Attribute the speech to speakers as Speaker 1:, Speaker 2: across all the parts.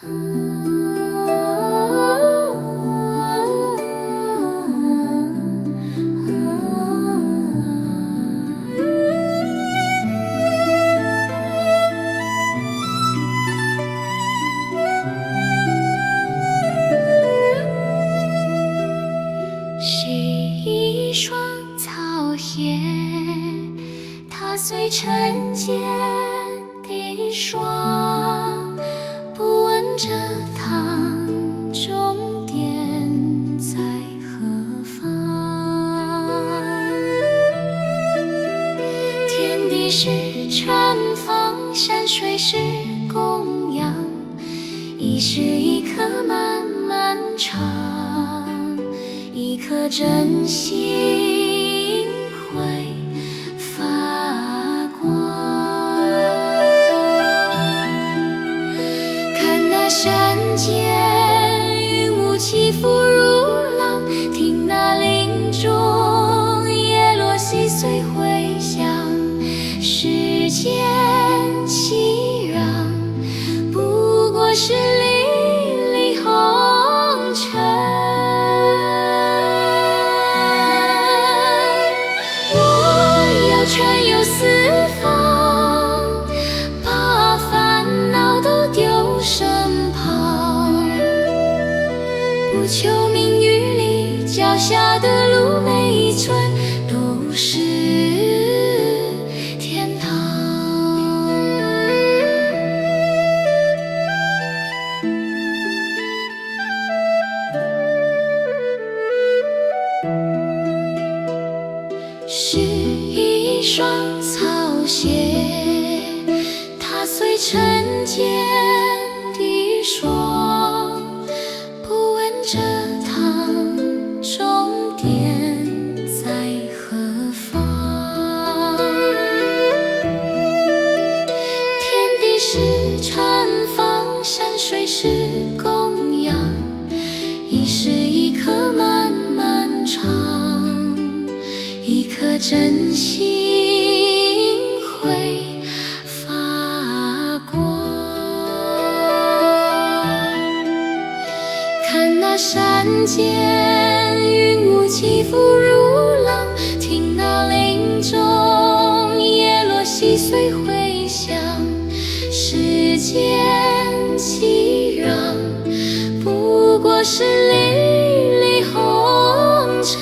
Speaker 1: 是一雙草鞋，踏碎塵間的霜，不問這趟終點在何方。天地是禪房，山水是供養，一時一刻漫漫長，一顆真心會發光。看那山間雲霧起伏如浪，聽那林中葉落細碎迴響。世間熙攘，不過是瀝瀝紅塵。我要穿遊四方，把煩惱都丟身旁，不求名與利，腳下的路每一寸都是天堂。是一雙草鞋，踏碎塵間的霜，不問這趟終點在何方。天地是禪房，山水是供養，一時一刻漫漫長，一顆真心會發光。看那山間雲霧起伏如浪，聽那林中葉落細碎迴響。世間熙攘，不過是瀝瀝紅塵。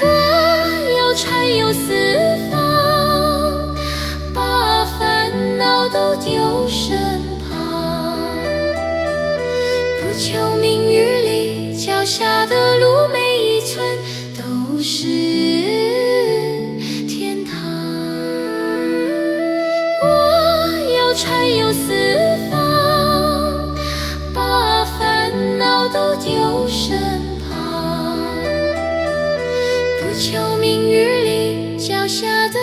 Speaker 1: 我要穿遊四方，把煩惱都丟身旁，不求名與利，腳下的路每一寸都是天堂。我要穿遊四方，把煩惱都丟身旁，不求名與利，腳下的